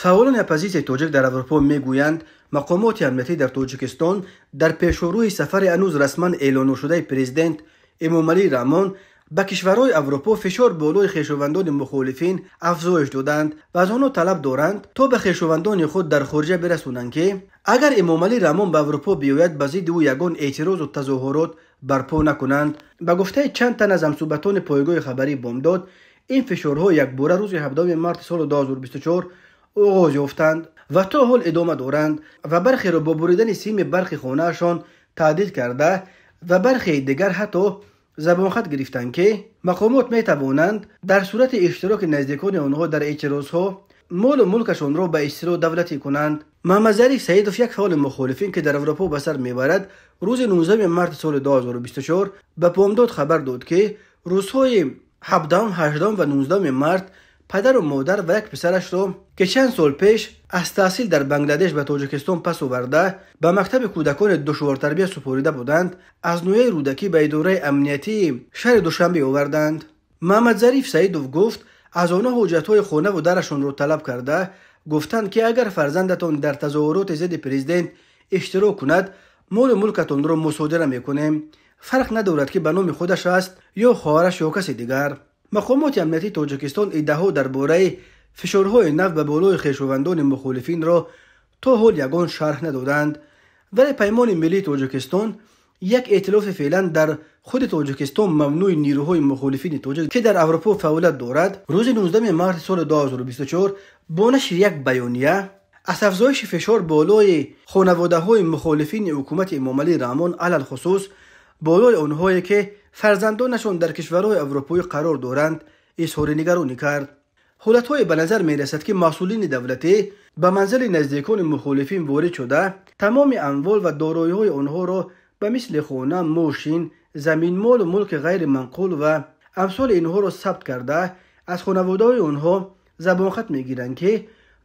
Фаъолони оппозитсияи тоҷик дар Аврупо мегӯянд, мақомоти амниятӣ дар Тоҷикистон дар пешорӯи сафари ҳанӯз расман эълонношудаи президент Эмомалӣ Раҳмон ба кишварҳои Аврупо фишор болои хешовандони мухолифин афзоиш доданд ва аз онҳо талаб доранд, то ба хешовандони худ дар хориҷа бирасонанд, ки агар Эмомалӣ Раҳмон ба Аврупо биёяд, ба зидди ӯ ягон эътирозу тазоҳурот барпо накунанд. Ба гуфтаи чанд тан аз ҳамсӯҳбатони пойгоҳи хабарии Бомдод, ин фишорҳо якбора рӯзи 17 марти соли 2024 оғоз ёфтанд ва то ҳол идома доранд ва бархеро бо буридани сими барқи хонаашон таҳдид карда ва бархеи дигар ҳатто забонхат гирифтанд, ки мақомот метавонанд дар сурати иштироки наздикони онҳо дар эътирозҳо молу мулкашонро ба истилоҳ давлатӣ кунанд. Маҳмадзариф Саидов, як фаъоли мухолифин, ки дар Аврупо ба сар мебарад, рӯзи 19 марти соли 2024 ба Бомдод хабар дод, ки рӯзҳои 17, 18 ва 19 март падару модар ва як писарашро, ки чанд сол пеш аз таҳсил дар Бангладеш ба Тоҷикистон пас оварда, ба мактаби кӯдакони душвортарбия супорида буданд, аз ноҳияи Рӯдакӣ ба идораи амниятии шаҳри Душанбе оварданд. Маҳмадзариф Саидов гуфт, аз онҳо ҳуҷҷатҳои хонаву дарашонро талаб карда гуфтанд, ки агар фарзандатон дар тазоҳуроти зидди президент иштирок кунад, молу мулкатонро мусодира мекунем. Фарқ надорад, ки ба номи худаш аст ё хоҳараш ё каси дигар. Мақомоти амниятии Тоҷикистон иддаҳо дар бораи фишорҳои нав ба болои хешовандони мухолифинро то ҳол ягон шарҳ надоданд. Вале Паймони миллии Тоҷикистон, як эътилофи феълан дар худи Тоҷикистон мамнӯи нерӯҳои мухолифини тоҷик, ки дар Аврупо фаъолият дорад, рӯзи 19 марти соли 2024 бо нашри як баёния аз афзоиши фишор болои хонаводаҳои мухолифини ҳукумати Эмомалӣ Раҳмон, алалхусус болои онҳое, ки фарзандонашон дар кишварҳои аврупоӣ қарор доранд, изҳори нигаронӣ кард. Ҳолатҳое ба назар мерасад, ки масъулини давлатӣ ба манзили наздикони мухолифин ворид шуда, тамоми амвол ва дороиҳои онҳоро ба мисли хона, мошин, замин, молу мулки ғайриманқул ва амсоли инҳоро сабт карда, аз хонаводаҳои онҳо забонхат мегиранд, ки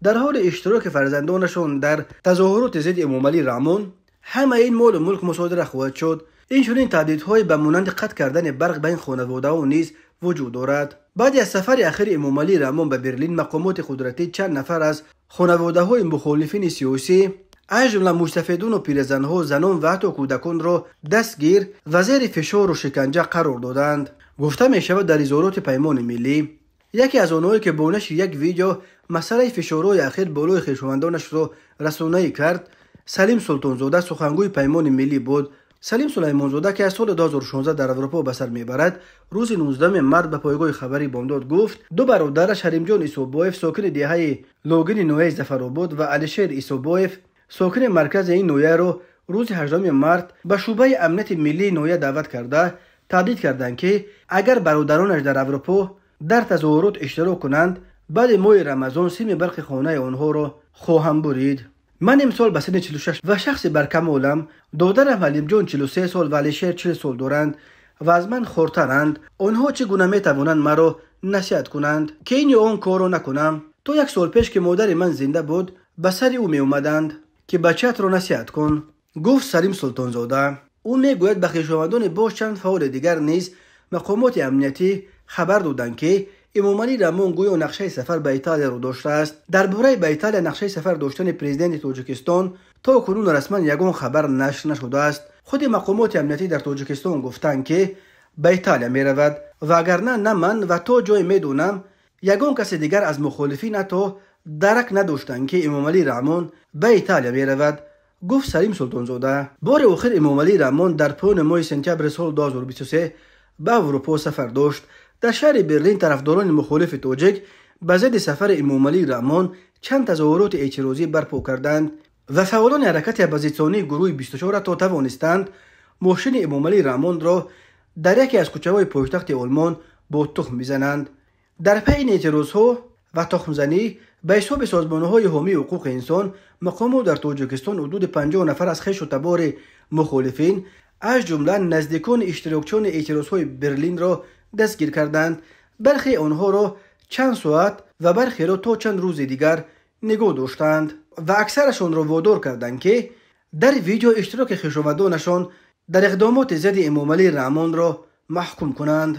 дар ҳоли иштироки фарзандонашон дар тазоҳуроти зидди Эмомалӣ Раҳмон ҳамаи ин молу мулк мусодира хоҳад шуд. Инчунин таҳдидҳое ба монанди қатъ кардани барқ ба ин хонаводаҳо низ вуҷуд дорад. Баъди аз сафари ахири Эмомалӣ Раҳмон ба Берлин, мақомоти қудратӣ чанд нафар аз хонаводаҳои мухолифини сиёсӣ, аз ҷумла мӯйсафедону пиразанҳо, занон ва ҳатто кӯдаконро дастгир ва зери фишору шиканҷа қарор доданд. Гуфта мешавад дар изҳороти Паймони миллӣ. Яке аз онҳое, ки бо нашри як видео масъалаи фишорҳои ахир болои хешовандонашро расонаӣ кард, Салим Султонзода, сухангӯи Паймони миллӣ буд. Салим Сулаймонзода, ки аз соли 2016 дар Аврупо ба сар мебарад, рӯзи 19 март ба пойгоҳи хабарии Бомдод гуфт, ду бародараш Ҳалимҷон Исобоев, сокини деҳаи Логини ноҳияи Зафаробод, ва Алишер Исобоев, сокини маркази ин ноҳияро рӯзи 18 март ба шӯъбаи амнияти миллии ноҳия даъват карда, таҳдид карданд, ки агар бародаронаш дар Аврупо дар тазоҳурот иштирок кунанд, баъди моҳи Рамазон сими барқи хонаи онҳоро хоҳам бурид. Ман имсол ба синни 46 ва шахси баркамолам. Додарам Ҳалимҷон 43 сол ва Алишер 40 сол доранд ва аз ман хурдтаранд. Онҳо чӣ гуна метавонанд маро насиҳат кунанд, ки ин ё он корро накунам? То як сол пеш, ки модари ман зинда буд, ба сари ӯ меомаданд, ки бачаатро насиҳат кун, гуфт Салим Султонзода. Ӯ мегӯяд, ба хешовандони боз чанд фаъоли дигар низ мақомоти амниятӣ хабар доданд, ки Эмомалӣ Раҳмон гӯё нақшаи сафар ба Италияро доштааст. Дар бораи ба Италия нақшаи сафар доштани президенти Тоҷикистон то кунун расман ягон хабар нашр нашудааст. Худи мақомоти амниятӣ дар Тоҷикистон гуфтанд, ки ба Италия меравад, вагарна на ман ва то ҷое медонам, ягон каси дигар аз мухолифин ҳатто дарак надоштанд, ки Эмомалӣ Раҳмон ба Италия меравад, гуфт Салим Султонзода. Бори охир Эмомалӣ Раҳмон дар поёни моҳи сентябри соли 2023 ба Аврупо сафар дошт. Дар шаҳри Берлин тарафдорони мухолифи тоҷик ба зидди сафари Эмомалӣ Раҳмон чанд тазоҳуроти эътирозӣ барпо карданд ва фаъолони ҳаракати оппозитсионии гурӯҳи 24 ҳатто тавонистанд мошини Эмомалӣ Раҳмонро дар яке аз кӯчаҳои пойтахти Олмон бо тухм бизананд. Дар пайи ин эътирозҳо ва тухмзанӣ, ба ҳисоби созмонҳои ҳомии ҳуқуқи инсон, мақомот дар Тоҷикистон ҳудуди 50 нафар аз хешу табори мухолифин, аз ҷумла наздикони иштирокчиёни эътирозҳои Берлинро дастгир карданд. Бархе онҳоро чанд соат ва бархеро то чанд рӯзи дигар нигоҳ доштанд ва аксарашонро водор карданд, ки дар видео иштироки хешовандонашон дар иқдомоти зидди Эмомалӣ Раҳмонро маҳкум кунанд.